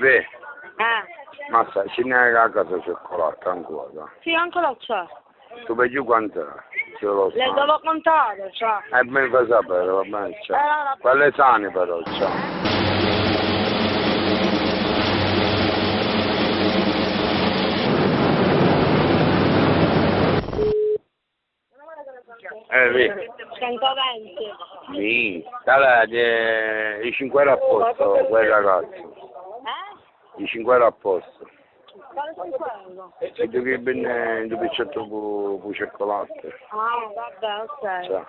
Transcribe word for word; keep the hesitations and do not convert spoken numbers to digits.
Beh, eh, ma sai, ci n'è a casa cioccolatta ancora? Sì, ancora c'è. Tu vedi quanto è? Ce lo Le sai. Devo contare, cioè. E mi fa sapere, va bene, ciao. Eh, allora. Quelle sane però, ciao. Eh, sì. centoventi. Sì, dai, eh, i cinque euro a posto, quel ragazzo. Eh? I cinque euro a posto. Quale cinque euro? E tu che venne in due picciotte pu, pu cioccolatte. Ah, vabbè, ok. Ciao.